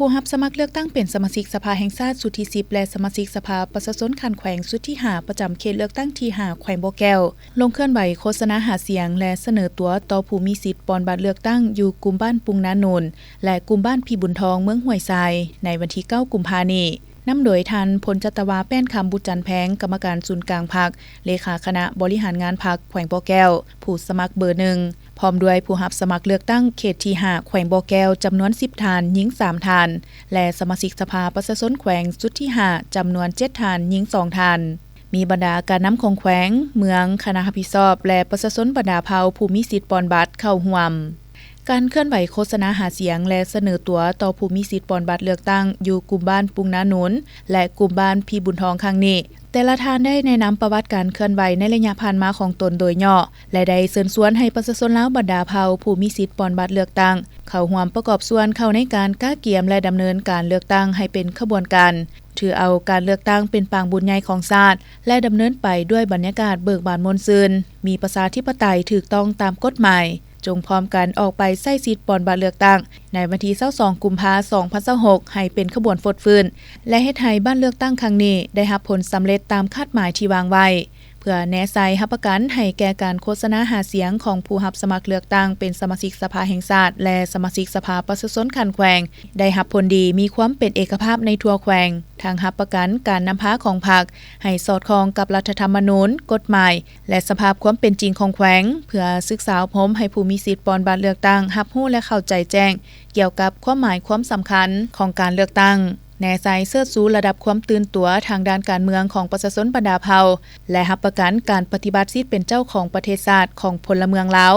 ຜູ້ຮັບສະໝັກເລືອກຕັ້ງເປັນສະມາຊິກສະພາແຫ່ງຊາດຊຸດທີສິບ ແລະ ສະມາຊິກສະພາປະຊາຊົນຂັ້ນແຂວງຊຸດທີຫ້າ ປະຈຳເຂດເລືອກຕັ້ງທີຫ້າ ແຂວງບໍ່ແກ້ວ ລົງເຄື່ອນໄຫວໂຄສະນາຫາສຽງ ແລະ ສະເໜີຕົວຕໍ່ຜູ້ມີສິດປ່ອນບັດເລືອກຕັ້ງຢູ່ກຸ່ມບ້ານປຸ່ງນາໂນນ ແລະ ກຸ່ມບ້ານພີບຸນທອງ ເມືອງຫ້ວຍຊາຍ ໃນວັນທີເກົ້າ ກຸມພານີ້, ນຳໂດຍທ່ານ ພົນຈັດຕະວາ ແປ້ນຄຳ ບຸດຈັນແພງ ກຳມະການສູນກາງພັກ, ເລຂາຄະນະບໍລິຫານງານພັກແຂວງບໍ່ແກ້ວ, ຜູ້ສະໝັກເບີໜຶ່ງ ພ້ອມດ້ວຍຜູ້ຮັບສະໝັກເລືອກຕັ້ງເຂດທີຫ້າ ແຂວງບໍ່ແກ້ວ ຈຳນວນສິບທ່ານ, ຍິງສາມທ່ານ ແລະ ສະມາຊິກສະພາປະຊາຊົນແຂວງຊຸດທີຫ້າ ຈຳນວນເຈັດທ່ານ, ຍິງສອງທ່ານ. ມີບັນດາການນຳຂອງແຂວງ, ເມືອງ, ຄະນະຮັບຜິດຊອບ ແລະ ປະຊາຊົນບັນດາເຜົ່າຜູ້ມີສິດປ່ອນບັດເຂົ້າຮ່ວມ. ການເຄື່ອນໄຫວໂຄສະນາຫາສຽງ ແລະ ສະເໜີຕົວຕໍ່ຜູ້ມີສິດປ່ອນບັດເລືອກຕັ້ງຢູ່ກຸ່ມບ້ານປຸ່ງນາໂນນ ແລະ ກຸ່ມບ້ານພີບຸນທອງຄັ້ງນີ້, ແຕ່ລະທ່ານໄດ້ແນະນຳປະຫວັດການເຄື່ອນໄຫວໃນໄລຍະຜ່ານມາຂອງຕົນໂດຍຫຍໍ້ ແລະ ໄດ້ເຊີນຊວນໃຫ້ປະຊາຊົນລາວບັນດາເຜົ່າຜູ້ມີສິດປ່ອນບັດເລືອກຕັ້ງ ເຂົ້າຮ່ວມປະກອບສ່ວນເຂົ້າໃນການກະກຽມ ແລະ ດຳເນີນການເລືອກຕັ້ງໃຫ້ເປັນຂະບວນການ, ຖືເອົາການເລືອກຕັ້ງເປັນປາງບຸນໃຫຍ່ຂອງຊາດ ແລະ ດຳເນີນໄປດ້ວຍບັນຍາກາດເບີກບານມ່ວນຊື່ນ, ມີປະຊາທິປະໄຕ, ຖືກຕ້ອງຕາມກົດໝາຍ. ຈົ່ງພ້ອມກັນອອກໄປໃຊ້ສິດປ່ອນບັດເລືອກຕັ້ງໃນວັນທີຊາວສອງ ກຸມພາ ສອງພັນຊາວຫົກ ໃຫ້ເປັນຂະບວນຟົດຟື້ນ ແລະ ເຮັດໃຫ້ບັດເລືອກຕັ້ງຄັ້ງນີ້ໄດ້ຮັບຜົນສຳເລັດຕາມຄາດໝາຍທີ່ວາງໄວ້, ເພື່ອແນໃສ່ຮັບປະກັນໃຫ້ແກ່ການໂຄສະນາຫາສຽງຂອງຜູ້ຮັບສະໝັກເລືອກຕັ້ງເປັນສະມາຊິກສະພາແຫ່ງຊາດ ແລະ ສະມາຊິກສະພາປະຊາຊົນຂັ້ນແຂວງ ໄດ້ຮັບຜົນດີ, ມີຄວາມເປັນເອກະພາບໃນທົ່ວແຂວງ, ທັງຮັບປະກັນການນຳພາຂອງພັກໃຫ້ສອດຄ່ອງກັບລັດຖະທຳມະນູນ, ກົດໝາຍ ແລະ ສະພາບຄວາມເປັນຈິງຂອງແຂວງ, ເພື່ອສຶກສາອົບຮົມໃຫ້ຜູ້ມີສິດປ່ອນບັດເລືອກຕັ້ງຮັບຮູ້ ແລະ ເຂົ້າໃຈແຈ້ງກ່ຽວກັບຄວາມໝາຍຄວາມສຳຄັນຂອງການເລືອກຕັ້ງ, ແນໃສ່ເຊີດຊູລະດັບຄວາມຕື່ນຕົວທາງດ້ານການເມືອງຂອງປະຊາຊົນບັນດາເຜົ່າ ແລະ ຮັບປະກັນການປະຕິບັດສິດເປັນເຈົ້າຂອງປະເທດຊາດຂອງພົນລະເມືອງລາວ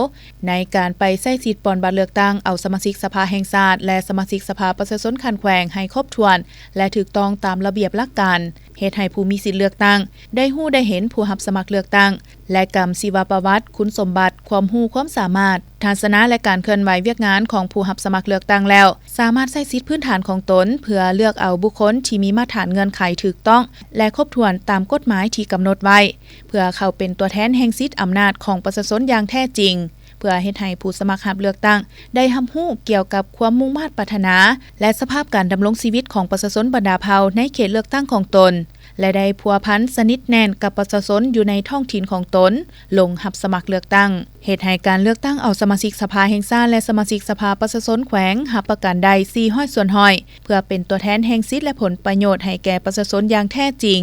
ໃນການໄປໃຊ້ສິດປ່ອນບັດເລືອກຕັ້ງເອົາສະມາຊິກສະພາແຫ່ງຊາດ ແລະ ສະມາຊິກສະພາປະຊາຊົນຂັ້ນແຂວງໃຫ້ຄົບຖ້ວນ ແລະ ຖືກຕ້ອງຕາມລະບຽບຫຼັກການ, ເຮັດໃຫ້ຜູ້ມີສິດເລືອກຕັ້ງໄດ້ຮູ້ໄດ້ເຫັນຜູ້ຮັບສະໝັກເລືອກຕັ້ງ ແລະ ກຳຊີວະປະຫວັດ, ຄຸນສົມບັດ, ຄວາມຮູ້ຄວາມສາມາດ, ທັດສະນະ ແລະ ການເຄື່ອນໄຫວວຽກງານຂອງຜູ້ຮັບສະໝັກເລືອກຕັ້ງແລ້ວ, ສາມາດໃຊ້ສິດພື້ນຖານຂອງຕົນເພື່ອເລືອກເອົາບຸກຄົນທີ່ມີມາດຖານເງື່ອນໄຂຖືກຕ້ອງ ແລະ ຄົບຖ້ວນຕາມກົດໝາຍທີ່ກຳນົດໄວ້, ເພື່ອເຂົ້າເປັນຕົວແທນແຫ່ງສິດອຳນາດຂອງປະຊາຊົນຢ່າງແທ້ຈິງ, ເພື່ອເຮັດໃຫ້ຜູ້ສະໝັກຮັບເລືອກຕັ້ງໄດ້ຮັບຮູ້ກ່ຽວກັບຄວາມມຸ່ງມາດປາດຖະໜາ ແລະ ສະພາບການດຳລົງຊີວິດຂອງປະຊາຊົນບັນດາເຜົ່າໃນເຂດເລືອກຕັ້ງຂອງຕົນ ແລະ ໄດ້ພົວພັນສະໜິດແໜ້ນກັບປະຊາຊົນຢູ່ໃນທ້ອງຖິ່ນຂອງຕົນ ລົງຮັບສະໝັກເລືອກຕັ້ງ, ເຮັດໃຫ້ການເລືອກຕັ້ງເອົາສະມາຊິກສະພາແຫ່ງຊາດ ແລະ ສະມາຊິກສະພາປະຊາຊົນແຂວງຮັບປະກັນໄດ້ສີ່ຮ້ອຍສ່ວນຮ້ອຍ ເພື່ອເປັນຕົວແທນແຫ່ງສິດ ແລະ ຜົນປະໂຫຍດໃຫ້ແກ່ປະຊາຊົນຢ່າງແທ້ຈິງ.